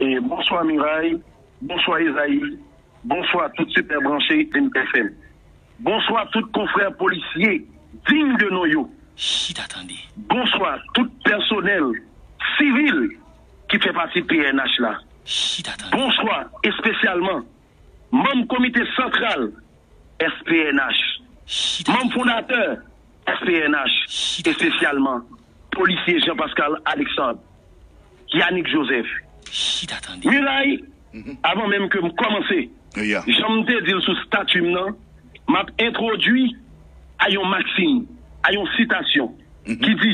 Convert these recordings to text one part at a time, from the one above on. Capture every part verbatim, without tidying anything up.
E bonswa Miray, bonswa Ezayi, bonswa tout sipè branche M F M. Bonswa tout konfrè polisye diy de non yo. Chita tande. Bonswa tout pèsonèl sivil ki fè pati P N H la. Chita tande. Bonswa espesyalman manm komite santral S P N H, manm fondatè S P N H, espesyalman polisye Jean Pascal Alexandre, Yanick Joseph. Miray, avan menm ke m kòmanse, jan m te di l sou stati m nan, m ap entwodui a yon maksim, a yon sitasyon ki di,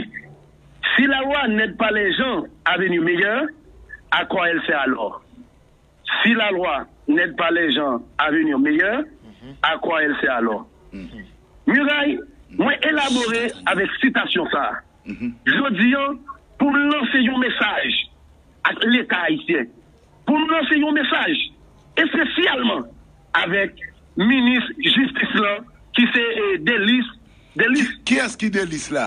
si la loi n'aide pas les gens à venir meilleurs, à quoi elle sert alors? Si la loi n'aide pas les gens à venir meilleurs, à quoi elle sert alors? Miray, mwen elabore avèk sitasyon sa a. Jodi an, pou m lanse yon mesaj ak Leta ayisyen, pou m lanse yon mesaj espesyalman avèk minis jistis lan ki se eh, Delis Delis. Kiyès ki Delis la?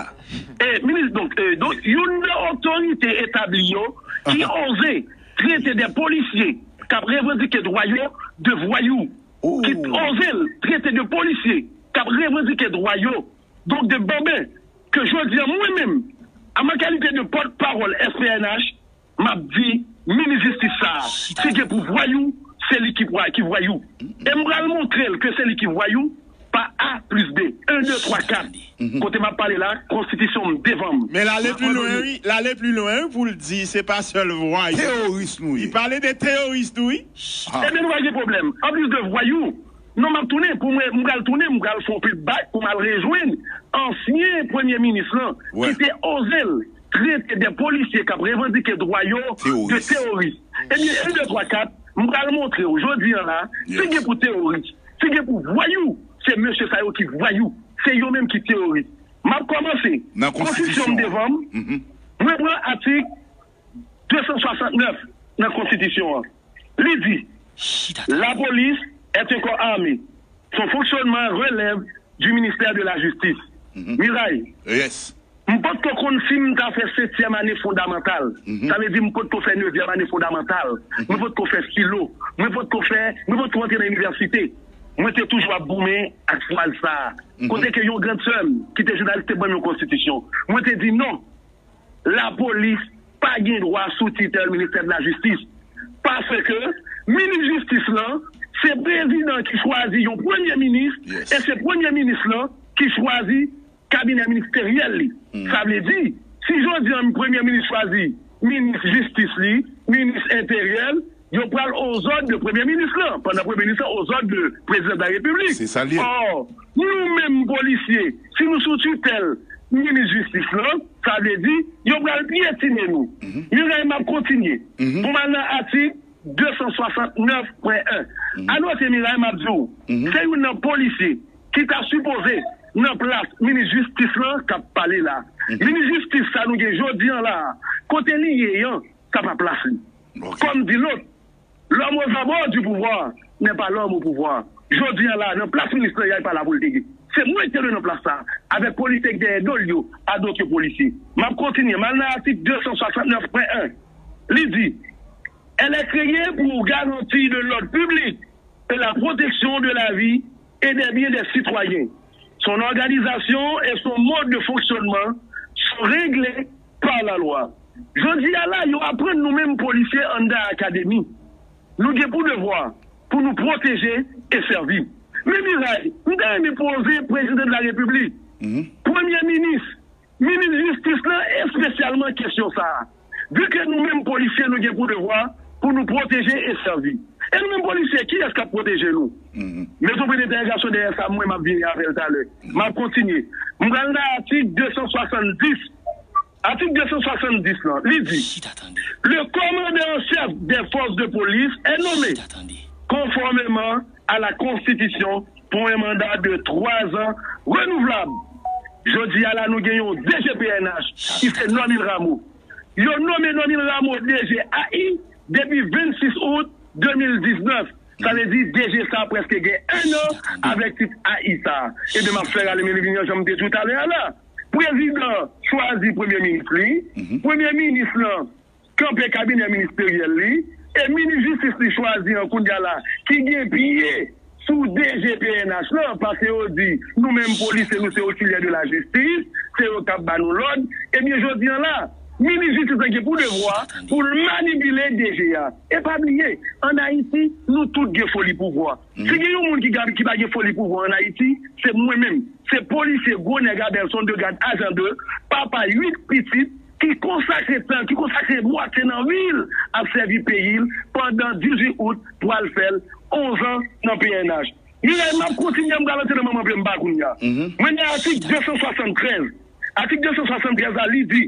Eh, minis, donk, eh, donk, youn nan otorite etabli yo ki oze trete de polisye k ap revandike dwa yo de vwayou, ki oze trete de polisye k ap revandike dwa yo, donk de banben, ke jodi an mwen menm, an ma kalite de pòtpawòl S P N H, m ap di, minis jistis sa a, si gen pou vwayou, se li ki vwa- ki vwayou. E m pral montre l ke se li ki vwayou pa A plis B, en, de, twa, kat. Kote m ap pale la, konstitisyon m devan m. Men l ale pli lwen, wi. L ale pli lwen, wi, pou l di se pa sèl vwayou. Teyoris nou ye. Li pale de teyoris tou, wi. Ebyen, nou pa gen pwoblèm. Anplis de vwayou, non, m ap tounen, pou mwen, m pral tounen, m pral fè yon feedback pou m al rejwenn ansyen premye minis lan, ki te oze l trete de polisye k ap revandike dwa yo de teyoris. Ebyen, en, de, twa, kat, m pral montre w jodi an la, si gen pou teyoris, si gen pou vwayou, se mesye sa yo ki vwayou, se yo menm ki teyoris. M ap kòmanse, konstitisyon m devan m, mwen pran atik de san swasantnèf nan konstitisyon an. Li di, la police est un corps armé. Son fonctionnement relève du ministère de la Justice. Miray, m potko konn si m ta fè setyèm ane fondamantal. Sa vle di m potko fè nevyèm ane fondamantal. Mwen potko fè filo. Mwen potko fè, mwen potko antre nan inivèsite. Mwen te toujou ap goumen ak fraz sa a. Kote ke yon grann sè m, ki te jounalis, te ban m yon konstitisyon. Mwen te di non. Lapolis pa gen dwa sou titèl ministè de la jistis. Paske minis jistis lan, se prezidan ki chwazi yon premye minis, e se premye minis lan ki chwazi kabinè ministeryèl li. Sa vle di, si jodi an premye minis chwazi minis jistis li, minis enteryè l, yo pral ozòd de premye minis lan, pandan premye minis lan ozòd de prezidan de la repiblik. Se sa l ye. Ò, nou menm polisye, si nou sou titèl minis jistis lan, sa vle di, yo pral pyetine nou. Miray, m ap kontinye. Pou m al nan atik de san swasantnèf pwen en. Anote, Miray, m ap di w, se youn nan polisye ki ta sipoze nan plas minis jistis lan k ap pale la. Minis jistis sa nou gen jodi an la a, kote li ye an, sa pa plas li. Kòm di lòt, l'homme aux abords du pouvoir n'est pas l'homme au pouvoir. Jodi an la, nan plas minis lan, y a pa la pou l te ye. Se mwen ki te dwe nan plas sa, avèk polisye k dèyè do l yo, a dòt polisye. M ap kontinye, m al nan atik de san swasantnèf pwen en. Li di, elle est créée pour garantir de l'ordre public et la protection de la vie et des biens des citoyens. Son organisation et son mode de fonctionnement sont réglés par la loi. Jodi a la, yo aprann nou menm polisye anndan akademi. Nou gen pou devwa pou nou pwoteje e sèvi. Men Miray, m ta renmen poze prezidan de la repiblik, premye minis, minis jistis lan, espesyalman kesyon sa a. Vi ke nou menm polisye, nou gen pou devwa pou nou pwoteje e sèvi. E nou menm polisye, kiyès k ap pwoteje nou? Mete yon pwen dentèwogasyon dèyè sa, mwen m ap vini avè l talè. M ap kontinye. M pral nan atik de san swasanndis. Atik de san swasanndis lan, li di, le commandant en chef des forces de police est nommé conformément à la Constitution pour un mandat de trois ans renouvelable. Jodi a la, nou gen yon D G P N H ki se Normil Rameau. Yo nonmen Normil Rameau D G A I depi vennsis out de mil diznèf. Sa vle di D G sa prèske gen en an avèk tit A I sa. Ebyen, m ap fè rale men vini an, jan m te di w talè a la. Prezidan chwazi premye minis li. Premye minis lan kanpe kabinè ministeryèl li. E minis jistis li chwazi an kounye a la, ki gen pye sou D G P N H lan, paske yo di, nou menm polisye, nou se otilyè de la jistis, se yo k ap ba nou lòd. Ebyen, jodi an la, minis jistis lan gen pou devwa pou l manipile D G a. E pa bliye, ann Ayiti, nou tout gen foli pouvwa. Si gen yon moun ki, ki pa gen foli pouvwa ann Ayiti, se mwen menm. Se polisye gwo nèg Abelson de Gad ajan de, papa uit pitit, ki konsakre tan, ki konsakre mwatye nan vi l ap sèvi peyi l pandan dizuit out, pral fè l onz an nan P N H. Miray, m ap kontinye, m pral antre nan manman pye m pa kounye a. Mwen nan atik de san swasanntrèz. Atik de san swasanntrèz la, li di,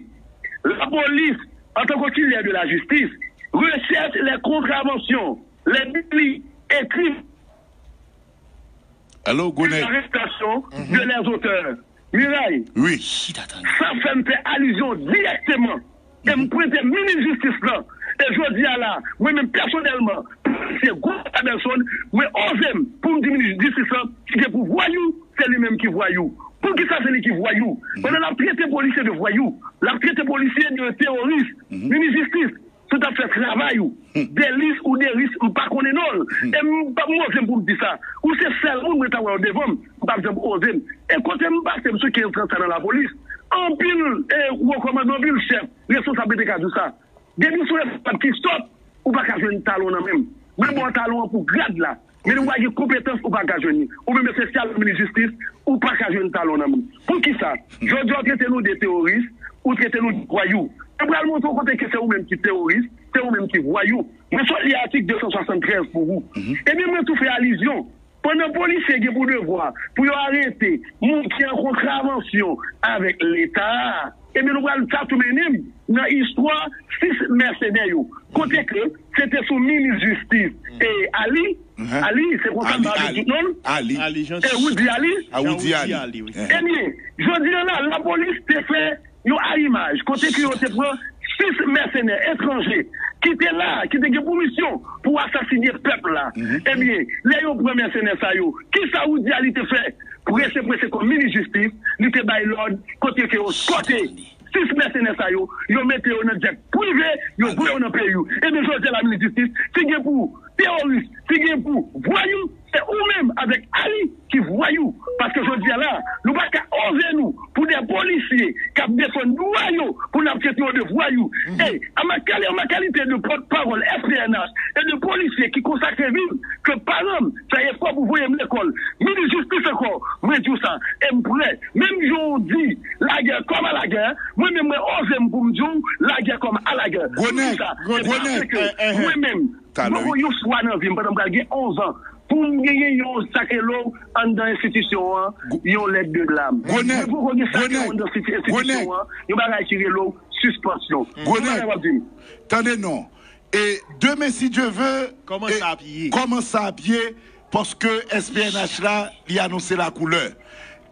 la police, en tant qu'auxiliaire de la justice, recherche les contraventions, les délits et crimes Hello, Gwonèg. Arrestation de les auteurs. Miray, Wi. Sa fè m fè alizyon dirèkteman. E m pwente minis jistis lan. E jodi a la, mwen menm pèsonèlman, se gwo Abelson, mwen oze m pou m di minis jistis lan, ki gen pou vwayou, se li menm ki vwayou. Poukisa se li ki vwayou? Pandan l ap trete polisye de vwayou, l ap trete polisye de teworis. Minis jistis, si w t ap fè travay ou, Delis ou Deris, m pa konnen non l. E m pa m oze m pou m di sa. Ou se sèl moun mwen ta wè w devan m, m pa janm oze m. E kote m pase m sou kenz trant sa nan lapolis. Anpil e wo kòmandman, anpil chèf, responsab yo te ka di w sa. Depi sou responsab ki sòt, ou pa ka jwenn talon nan men m. Mwen ba w talon an pou grad la. Men ou pa gen konpetans, ou pa ka jwenn li. Ou menm espesyal minis jistis, ou pa ka jwenn talon nan men m. Poukisa? Jodi a w trete nou de teworis, ou trete nou de vwayou. Mwen pral montre w kote ke se ou menm ki teworis, se ou menm ki vwayou. Mwen sot li atik de san swasanntrèz pou ou. Ebyen, mwen tou fè alizyon. Pandan polisye gen pou devwa pou yo arete moun ki an kontravansyon avèk Leta, ebyen, nou pral sa tou mennen m nan istwa sis mèsenè yo. Kote ke se te sou minis jistis e Ali, Ali, se konsa m pa vle tout non l. Ali. Ali Jean E Woody Ali. A Woody Jean Ali. Ali, wi. Ebyen, jodi a la, lapolis te fè yon arimaj kote ke yo te pran sis mèsenè etranje ki te la, ki te gen pou misyon pou asasinen pèp la. Ebyen, lè yo pran mèsenè sa yo, kisa Woody Ali te fè? Prese, prese kòm minis jistis, li te bay lòd kote ke yo eskote sis mèsenè sa yo, yo mete yo nan djèt prive, yo voye yo nan peyi yo. Ebyen, jodi a la minis jistis, si gen pou teworis, si gen pou vwayou, se ou menm avèk Ali ki vwayou. Paske jodi a la, nou pa ka oze nou pou de polisye k ap defann dwa yo pou n ap trete yo de vwayou. E an ma kali-, an ma kalite de pòtpawòl S P N H e de polisye ki konsakre vi m, ke paran m fè efò pou voye m lekòl, minis jistis ankò, mwen di w sa, e m prè. Menm jan w di, lagè kòm a lagè, mwen menm mwen oze m pou m di w, lagè kòm a lagè. Gwonèg, Poukisa? Se Gwonèg. Paske mwen menm, Talè, mwen wi. Yon fwa nan vi m, pandan m pral gen onz an, pou m genyen yon sa k rele w anndan enstitisyon an, yon lèt de dlam. Gwonèg, Mwen poko gen sa k rele Gwonèg, anndan enstitisyon Gwonèg. An, yon bagay ki rele w sispansyon. Gwonèg. Yon bagay w ap di m. Tande non. E demen, si Dye ve, Kòman e sa ap ye? Kòman sa ap ye? Paske S P N H la, li anonse lakoulè.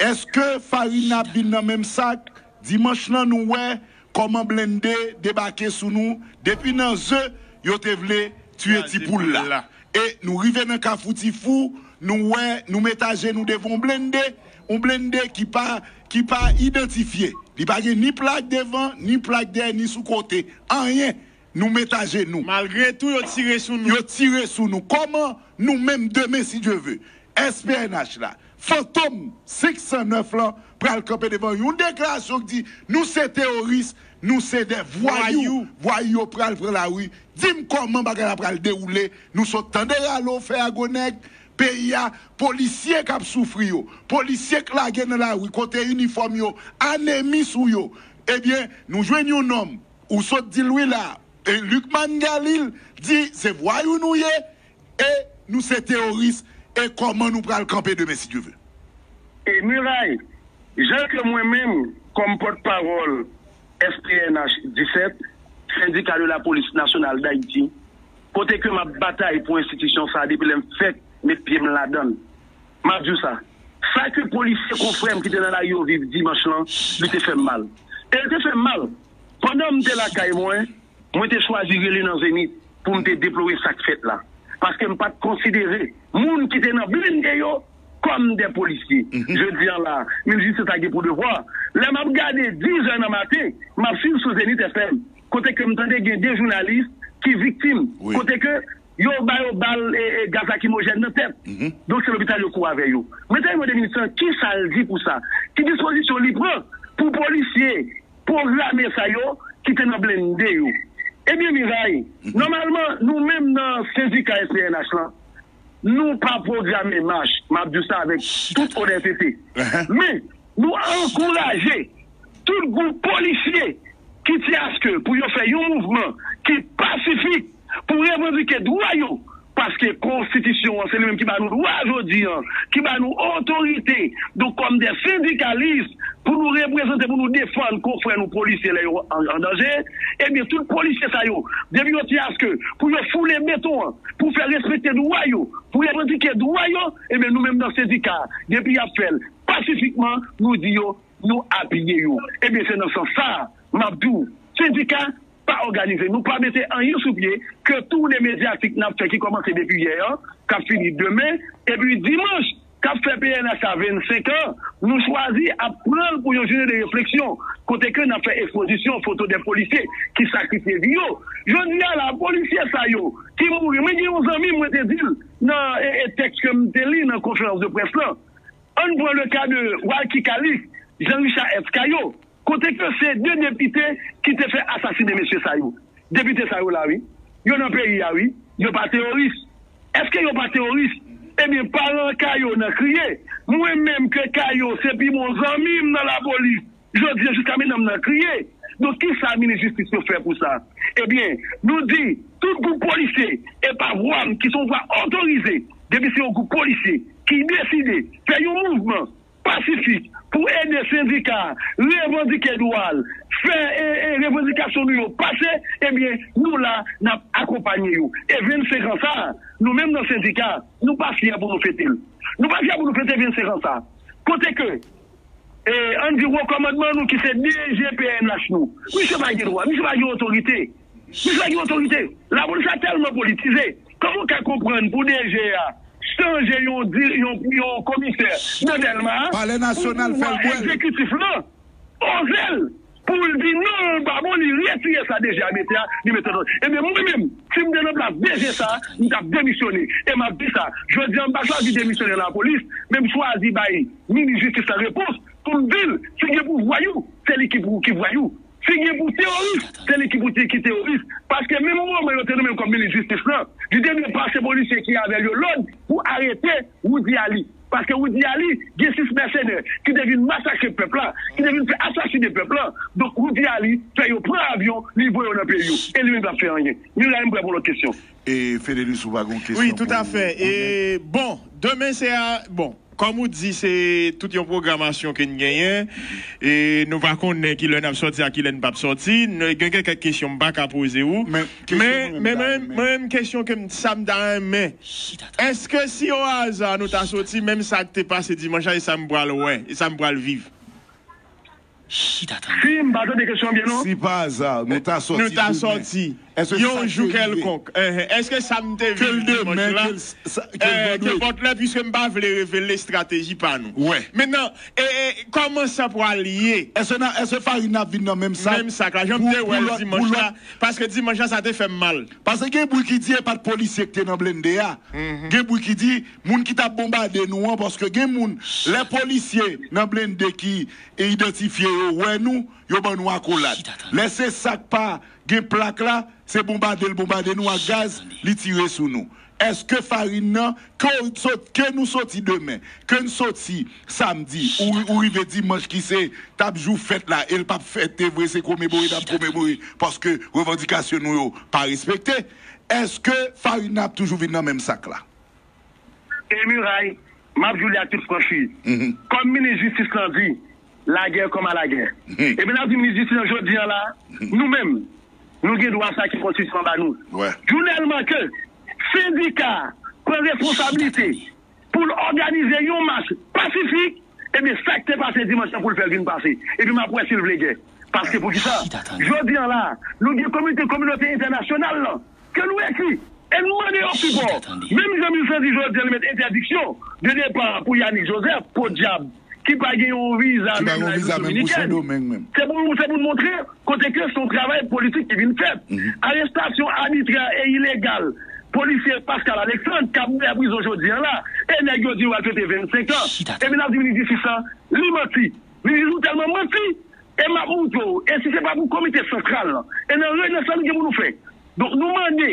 Èske farin ap vin nan menm sak? Dimanch lan, nou wè kòman blende debake sou nou. Depi nan ze, yo te vle tiye ti poul la. E nou rive nan Kafou Tifou, nou wè, nou met ajenou devan yon blende, yon blende ki pa, ki pa idantifye. Li pa gen ni plak devan, ni plak dèyè, ni sou kote. Anyen. Nou met ajenou. Malgre tou, yo tire sou nou. Yo tire sou nou. Kòman nou menm demen, si Dye ve, S P N H la, Fantom senk san nèf lan pral kanpe devan yon deklarasyon ki di nou se teworis, nou se de vwayou. Vwayou. Vwayou yo pral pran lari. Di m kòman bagay la pral dewoule. Nou sot tande ralo fè a Gwonèg, peyi a, polisye k ap soufri yo, polisye k lage nan lari kote inifòm yo anemi sou yo. Ebyen, nou jwenn yon nonm, ou sot di l wi la, e Lucmane Galil di se vwayou nou ye, e nou se teworis, e kòman nou pral kanpe demen, si Dye ve? E Miray, jan ke mwen menm, kòm pòtpawòl S P N H disèt, Syndicat de la Police Nationale d'Haïti, kote ke m ap batay pou enstitisyon sa a depi lè m fèk met pye m ladan l, m ap di w sa, sa ke polisye konfrè m ki te nan lari yo viv dimanch lan, li te fè m mal. E li te fè m mal. Pandan m te lakay mwen, mwen te chwazi rele nan Zenith pou m te deplore sa k fèt la. Paske m pa t konsidere moun ki te nan blende yo kòm de polisye. Jodi a la, minis jistis la gen pou devwa. Lè m ap gade diz è nan maten, m ap swiv sou Zenith F M, kote ke m tande gen de jounalis ki viktim, kote ke yo ba yo bal e, e gaz lakrimojèn nan tèt. Donk, se lopital yo kouri avè yo. Mwen ta vle mande minis lan ki sa l di pou sa. Ki dispozisyon li pran pou polisye pwograme sa yo ki te nan blende yo? Ebyen, Miray, nòmalman, nou menm nan sendika S P N H lan, nou pa pwograme mach, m ap di w sa avèk tout onètete. Men, nou ankouraje tout gwoup polisye ki di aske pou yo fè yon mouvman ki pasifik pou revandike dwa yo, paske konstitisyon an, se li menm ki ba nou dwa jodi an, ki ba nou otorite, donk kòm de sendikalis, pou nou reprezante, pou nou defann konfrè nou polisye lè yo an, an danje. Ebyen, tout polisye sa yo, depi yo di aske pou yo foule beton an, pou fè respekte dwa yo, pou revandike dwa yo, ebyen, nou menm nan sendika, depi y ap fè l pasifikman, nou di yo, nou apiye yo. Ebyen, se nan sans sa a, m ap di w, sendika pa òganize. Nou pa mete anyen sou pye ke toune medyatik n ap fè ki kòmanse depi yè an, k ap fini demen, epi dimanch, k ap fè P N H la vennsenk an, nou chwazi ap pran l pou yon jounen de refleksyon, kote ke n ap fè ekspozisyon foto de polisye ki sakrifye vi yo. Jodi a la, polisye sa yo ki mouri, mwen gen yon zanmi, mwen te di l nan e, e tèks ke m te li nan konferans de près lan, ann pran le ka de Walky Callixte, Jean Richard F. Caillot, kote ke se de depite ki te fè asasine mesye sa yo. Depite sa yo la, wi. Yo nan peyi a, wi. Yo pa teworis. Èske yo pa teworis? Ebyen, paran Caillot nan kriye. Mwen menm ke Caillot se pi bon zanmi m nan lapolis. Jodi a, jiska mentnan, m nan kriye. Donk, ki sa minis jistis yo fè pou sa? Ebyen, nou di, tout gwoup polisye, e pa vwa m ki se yon vwa otorize, depi se yon gwoup polisye ki deside fè yon mouvman pasifik pou ede sendika a revandike dwa l, fè e, e, revandikasyon nou yo pase, ebyen, nou la, n ap akonpanye yo. E vennsenk an sa a, nou menm nan sendika, nou pa fyè pou nou fete l. Nou pa fyè pou nou fete vennsenk an sa a. Kote ke, e, ann di, wo kòmandman nou ki se D G P N H nou, misye pa gen dwa, misye pa gen otorite. Misye pa gen otorite. Lapolis la tèlman politize. Kòman w ka konprann pou D G a chanje yon, di- yon, yon komisè nan Dèlma a, Palè Nasyonal pou pouvwa egzekitif lan oze l, pou l di non, l pa bon, li retire sa D G a mete a, li mete lòt. Ebyen, mwen menm, si m te nan plas D G sa, m t ap demisyone. E m ap di sa, jodi a, m pa chwazi demisyone nan lapolis, men m chwazi bay minis jistis la repons pou m di l, si gen pou vwayou, se li ki pou ki vwayou. Si gen pou teworis, se li ki pou te ki teworis. Paske menm moman yo te nonmen l kòm minis jistis lan, li te dwe pase polisye ki avè l yo lòd pou arete Roudy Aly. Paske Roudy Aly gen sis mèsenè ki te vin masakre pèp la, ki te vin fè asasine pèp la. Donk Roudy Aly fè yo pran avyon, li voye yo nan peyi yo. E li menm pa fè anyen. Miray, m prè pou lòt kesyon. E Fedelus, ou pa gen kesyon? Wi, toutafè. E bon, demen se a, bon, kòm ou di, se tout yon pwogramasyon ke n genyen. E nou pa konnen kilè n ap sòti ak kilè n p ap sòti. N- Gen kèk kesyon m pa ka poze ou. Men, men, men, men kesyon ke m, sa m ta renmen. Èske si o aza nou ta sòti, menm sa k te pase dimanch la, e sa m pral wè, e sa m pral viv? Si m pa tande kesyon byen, non. Si pa aza, nou ta sòti Nou ta demen. sòti Èske yon sa jou k te rive? kèlkonk. Enhen. Èske sa m te Ke l viv demen, dimanch la? ke l s- sa- ke l Eh, vandredi. Kenpòt lè, piske m pa vle revele estrateji pa nou. Wè. Mentnan, e, e, kòman sa pral ye? Èske na- èske farin nan ap vin nan menm sak? Menm sak la, jan m Pou- te pou wè l lòt- pou dimanch lòt- la, paske dimanch la, sa te fè m mal. Paske gen bri ki di e pa t polisye ki te nan blende a. Gen bri ki di moun ki t ap bonbade nou an, paske gen moun, lè polisye nan blende ki idantifye yo wè nou, yo ban nou akolad. Lè se sa k pa gen plak la, se bonbade l bonbade nou ak gaz, li tire sou nou. Èske farin nan, ke w sot- ke nou soti demen, ke n soti samdi, ou, ou rive dimanch ki se t ap jou fèt la, e l p ap fète vre, se komemore n ap komemore, paske revandikasyon nou yo pa respekte, èske farin nan ap toujou vin nan menm sak la? E Miray, m ap di w li ak tout franchiz. Kòm minis jistis lan di, lagè kòm a lagè. Ebyen, n ap di minis jistis lan jodi a la, nou menm, nou gen dwa sa ke konstitisyon an ba nou. Wè. Jounèlman ke sendika pran responsablite pou l òganize yon mach pasifik, ebyen, sa k te pase dimanch lan pou l fè l vin pase. Epi m ap wè si l vle gè. Paske poukisa? Jodi a la, nou gen komite kominote entènasyonal lan, ke nou ekri, e n mande yo sipò. Menm jan Michel di jodi a, li met entèdiksyon de depa pou Yanick Joseph, podyab, ki pa gen yon viza menm la Repiblik Dominikèn. Se pou, se pou n montre kote ke se yon travay politik ki vin fèt. Arestasyon abitrè e ilegal polisye Pascal Alexandre k ap bwè prizon jodi a la, e nèg yo di yo al fete vennsenk an. Epi n ap di minis jistis lan, li manti. Minis jistis ou tèlman manti, e m ap montre w, e si se pa pou komite santral lan, e nan reyinyon sa nou gen pou nou fè. Donk nou mande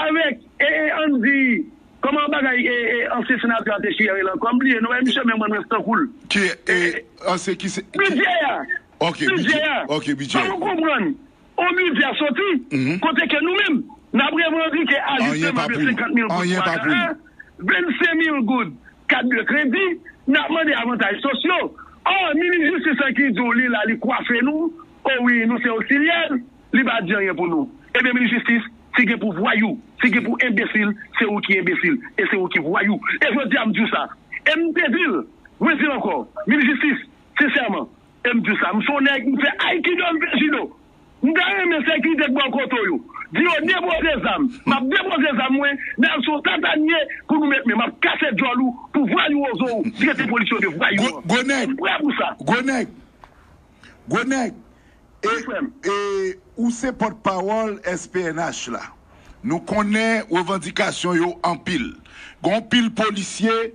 avèk, e, e, ann di, kòman bagay, e, e, ansyen senatè a te chire la ankò, m bliye non, e misye menm mwen tankou l. Ki, e, ansyen ki se, ki Bidjè a. Ok, bidjè a. Ok, bidjè. Fò nou konprann, on bidjè a soti, kote ke nou menm, n ap revandike ajisteman de senkant mil goud pou madanm, vennsenk mil goud kat de kredi, n ap mande avantaj sosyo. Ò, minis jistis lan ki di w li la, li kwafe nou, o wi, nou se osilye l, li pa di anyen pou nou. Ebyen, minis jistis, si gen pou vwayou, si gen pou enbesil, se ou ki enbesil, e se ou ki vwayou. E jodi a, m di w sa. E m te di l, mwen di l ankò, minis jistis, sensèman, e m di w sa, m se yon nèg, m fè aikido, m fè jido. M ta renmen sekirite k bò kote w yo di yo depoze zam. M ap depoze zam mwen, men al sou tatanye pou nou met men. M ap kase djòl ou pou vwayou ozo ou trete polisye de vwayou. Gwo nèg. M prè pou sa. Gwo nèg. Gwo nèg. E, e ou se pòtpawòl S P N H la. Nou konnen revandikasyon yo anpil. Gon pil polisye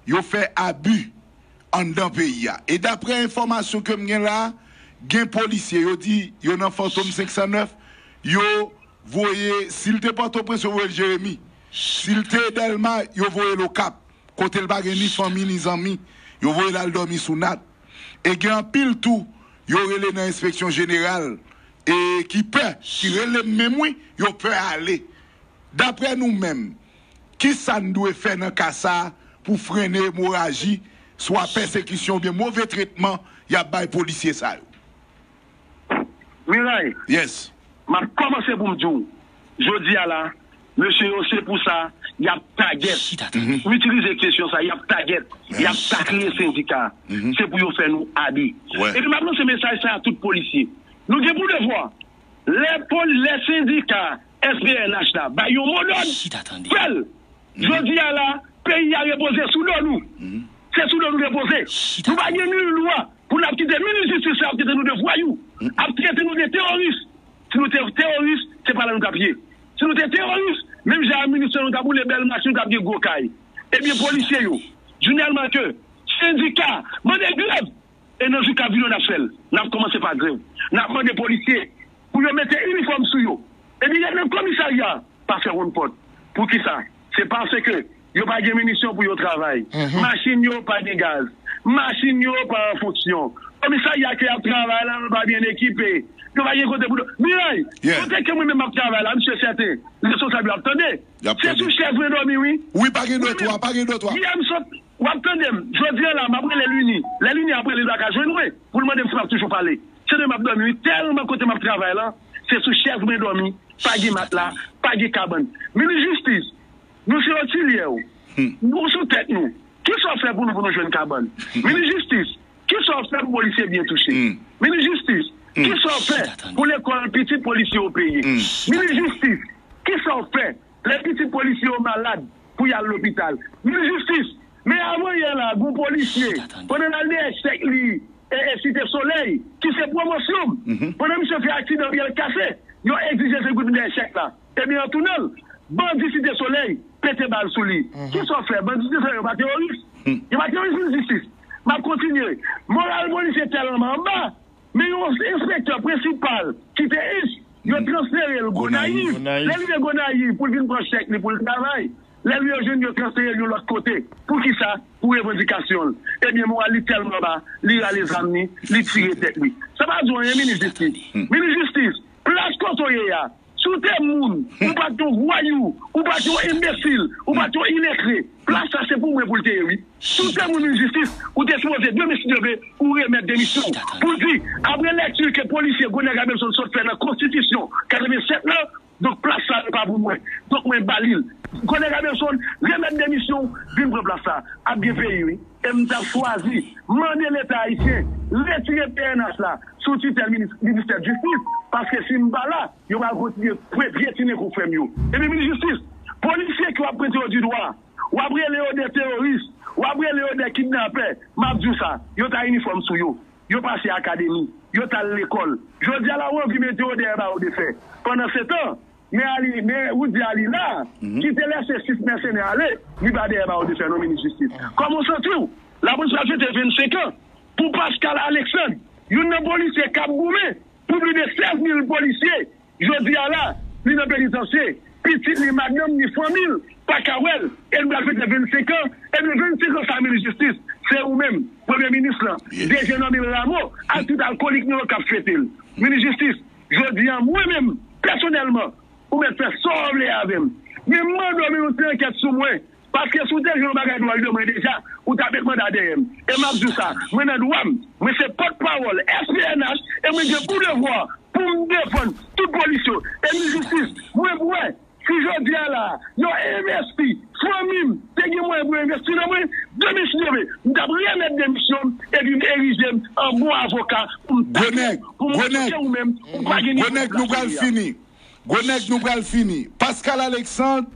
yo fè abi anndan peyi a. E daprè enfòmasyon ke m gen la, gen polisye, yo di yo nan Fantom senk san nèf, yo voye, si l te Pòtoprens, yo voye l Jeremi. Si l te Dèlma, yo voye l Okap, kote l pa gen ni fanmi, ni zanmi. Yo voye l al dòmi sou nat. E gen anpil tou, yo rele nan enspeksyon jeneral, e ki pè, ki rele m menm wi, yo pè ale. Daprè nou menm, kisa n dwe fè nan ka sa a pou frennen emoraji, swa pèsekisyon oubyen move tretman y ap bay polisye sa yo? Miray, yes, m ap kòmanse pou m di w, jodi a la, mesye yo, se pou sa y ap tagèt. M itilize ekspresyon sa, y ap tagèt, y ap takle sendika. Se pou yo fè nou abi. Epi m ap lanse mesaj sa a tout polisye. Nou gen pou devwa, lè poli-, lè sendika S P N H la bay yon modòd, fè l. Jodi a la, peyi a repoze sou do nou. Se sou do nou repoze. Nou pa gen nil dwa pou n ap kite minis jistis la ap trete nou de vwayou, ap trete nou de teworis. Si nou te teworis, se pa la nou t ap ye. Si nou te teworis, menm jan minis nou t ap boule bèl machin, nou t ap gen gwo kay. Ebyen, polisye yo, Junel Marquet, sendika, mande grèv. E nan jou k ap vini yo, n ap fè l. N ap kòmanse pa grèv. N ap mande polisye pou yo mete inifòm sou yo. Epi y al nan komisarya, pa fè wonn pòt. Poukisa? Se paske yo pa gen minisyon pou yo travay. Machin yo pa gen gaz. Machin yo pa an fonksyon. Komisarya ke y ap travay la, yo pa byen ekipe. Yo pa gen kote pou do-, Miray, kote ke mwen menm m ap travay la, m si sèten, responsab yo ap tande. Se sou chèz mwen dòmi, wi. Wi, pa gen dotwa, pa gen dotwa. Yè m sot, w ap tande m. Jodi a la, m ap rele Lini. Lè Lini ap rele, l pa ka jwenn mwen pou l mande m si m ap toujou pale. Se de m ap dòmi, wi. Tèlman kote m ap travay la, se sou chèz mwen dòmi. Pa gen matla, pa gen kabann. Minis jistis, nou se otilyè w. Nou sou tèt nou. Kisa w fè pou nou, pou nou jwenn kabann? Minis jistis, kisa w fè pou polisye byen touche? Minis jistis, kisa w fè pou lekòl pitit polisye yo peye? Minis jistis, kisa w fè lè pitit polisye yo malad pou y al lopital? Minis jistis, men avan yè la, gon polisye, pandan l al dèyè chèk li, e, e Site Solèy, ki se pwomosyon m, pandan misye fè aksidan, pye l kase, yo egzije se goud dèyè chèk la. Ebyen, an tounen l, bandi Site Solèy pete bal sou li. Kisa w fè? Bandi Site Solèy yo pa teworis? Yo pa teworis, minis jistis. M ap kontinye. Moral polisye tèlman anba, men yon enspektè prensipal ki te ich, yo transfere l Gonayiv. Lè l rive Gonayiv pou l vin pran chèk li pou l travay, lè l rive yo jwenn yo transfere l yon lòt kote. Poukisa? Pou revandikasyon l. Ebyen, moral li tèlman ba, li rale zam li, li tire tèt li. Sa pa di w anyen, minis jistis. Minis jistis, plas kote w ye a, si w te moun, ou pa t yon vwayou, ou pa t yon enbesil, ou pa t yon ilekre, plas sa se pou mwen pou l te ye, wi. Si w te moun, minis jistis, ou te sipoze demen si Dye vle, ou remèt demisyon w. Pou di, apre lekti ke polisye Gonèg Abelson sot fè nan konstitisyon katrevennsèt lan, donk plas sa se pa pou mwen. Donk mwen ba li l. Gonèg Abelson, remèt demisyon w, vin pran plas sa. Ap gen peyi, wi. E m t ap chwazi mande Leta ayisyen retire P N H la sou titèl minis-, ministè jistis, paske si m pa la, yo pral kontinye pye-, pyetine kou frè m yo. Ebyen, minis jistis, polisye ke w ap pwente yo di dwa, w ap rele yo de teworis, w ap rele yo de kidnapè. M ap di w sa, yo t a inifòm sou yo, yo pase akademi, yo t al lekòl. Jodi a la, ou anvi mete yo dèyè bawo de fè. Pandansetan, men Ali, men Roudy Ali la, ki te lèse sis mèsenè ale, li pa dèyè bawo de fè non, minis jistis. Kòman w santi w? Lapolis pral fete vennsenk an pou Pascal Alexandre, youn nan polisye k ap goumen pou plis de sèz mil polisye. Jodi a la, li nan penitansye. Pitit li, madanm li, fanmi l pa ka wè l. E l pral fete vennsenk an. Ebyen, vennsenk an sa, minis jistis, se ou menm, premye minis lan, D G Normil Rameau, ak tout alkolik nou yo k ap fete l. Minis jistis, jodi a, mwen menm, pèsonèlman, ou mèt fè sa w vle avè m. Men m mande w, men yon ti ankèt sou mwen. Paske si w te jwenn yon bagay dwòl de mwen deja, ou t ap met manda dèyè m. E m ap di w sa, mwen nan dwa m, mwen se pòtpawòl S P N H, e mwen gen pou devwa pou m defann tout polis yo. E minis jistis, mwen kwè, si jodi a la, yo envesti, fanmi m te gen mwayen pou yo envesti nan mwen, demen si Dye vle, m t ap remèt demisyon m, epi m erije m an bon avoka pou m Gwo nèg, pou m gwo nèg, kote ou menm, ou pa gen gwo nèg, nou pral fini. Gwo nèg, nou pral fini. Pascal Alexandre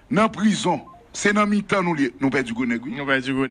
nan prizon. Se nan mitan nou li ye. Nou pèdi gwo nèg, wi. Nou pèdi gwo